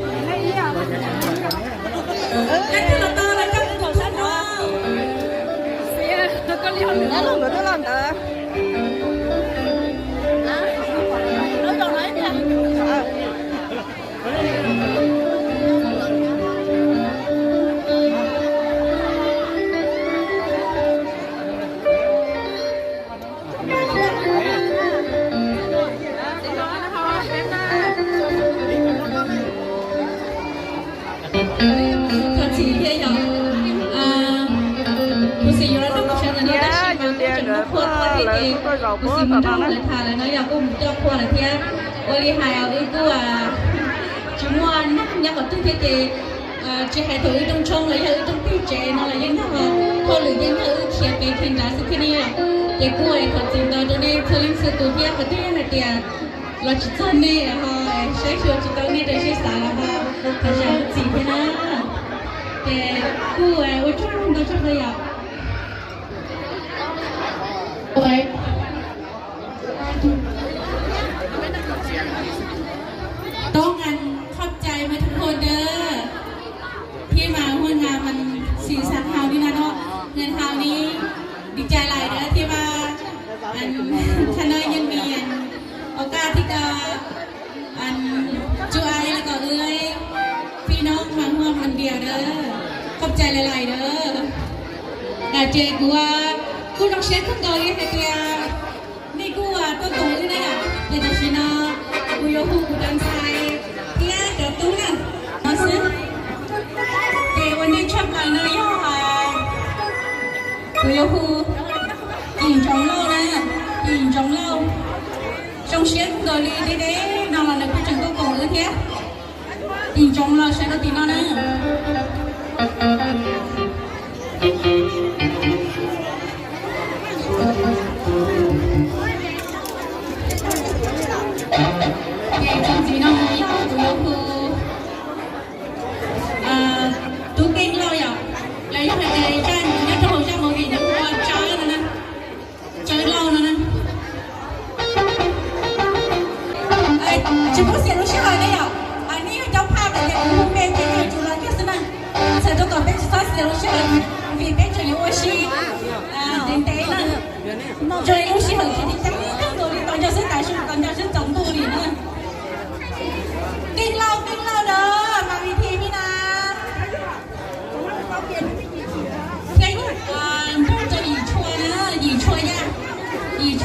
Ơ, ຈະໃຫ້ໂຕອີ່ຕົງຊົງ ແລະ ຍາກໂຕຕິເຈເນາະ ແລະ ຍັງເຂົ້າ ເຂົ້າຫຼືຍັງເຂົ້າເຂດເປັນເຂດດາວສຸຂະນີ ເກກູໄອຂອງຈີນ ໂຕນີ້ເຂົາເອີ້ນຊື່ໂຕເທຍ ເຂົາເອີ້ນເນເຕຍ ລາວຊິເຈົ້າເນ ເຮົາໃຊ້ຊື່ຈິໂຕເນໂດຍຊື່ສາລະເຮົາ ພາສາຈີນເນາະ ເກກູໄອ ໂອເຄ ໂອເຄ ໂອເຄ ຕ້ອງອັນຂອບໃຈໝົດທຸກຄົນເດີ ທີ່ມາຮ່ວມງານມັນສີສັນເຮົານີ້ນະເນາະ ເຮືອນເຮົານີ້ ດີໃຈຫຼາຍເດີທີ່ວ່າ ອັນ ຂ້ານ້ອຍຍັງມີອັນໂອກາດທີ່ຈະ ອັນ ຈູອ້າຍ ແລ້ວກໍເອື້ອຍ ພີ່ນ້ອງມາຮ່ວມອັນດຽວເດີ ຂອບໃຈຫຼາຍໆເດີ ກະເຈກູວ່າ ກູຕ້ອງເຊັກຄົນເກົາຫຼີໃຫ້ເຕີຍ ນີ້ກູວ່າໂຕໂຕຢູ່ນະ ເດໂຕຊິນາ ກູໂຍຄູ ກູດັນໄຊ ເທຍ ເດີຕູນະ ມາຊຶ ເດວັນນີ້ຊອບລາຍເນີ ກູໂຍຄູ ກິນຈອງເຫຼົ້ານະ ກິນຈອງເຫຼົ້າ ຈອງເຊັກເກົາຫຼີເດ ເດ ນ້ອງລະນຶກເຖິງໂຕໂຕເອີເທຍ ກິນຈອງເຫຼົ້າ ໃຊ້ໂຕຕີນອນນະ. ເກງຈີນເນາະ ເຮົາຢູ່ຄື ອ່າ ຕູເກັ່ງເຮົາຢາກ ແລະ ຢາກໃຫ້ເຈົ້າ ຢາກຈະຮູ້ຈັກບໍ່ເຫັນຢູ່ວ່າເຈົ້ານັ້ນນະ ເຈີເຮົານັ້ນນະ ເອີ ຈະບໍ່ເສຍລົງຊິເຮົາໄດ້ດອກ ອັນນີ້ເຈົ້າພາບແຕ່ເປັນເປັນເຈົ້າຢູ່ລາວເກສນະ ເຊີຕົວກອນເປັນຊິເສຍລົງຊິເຮົາ ວີເປັນເຈົ້າຢູ່ໂອຊີ ອ່າ ເຕັນເຕນະ ເຈີລົງຊິເຮົາທີ່ຈະມີເລື່ອງໂດຍ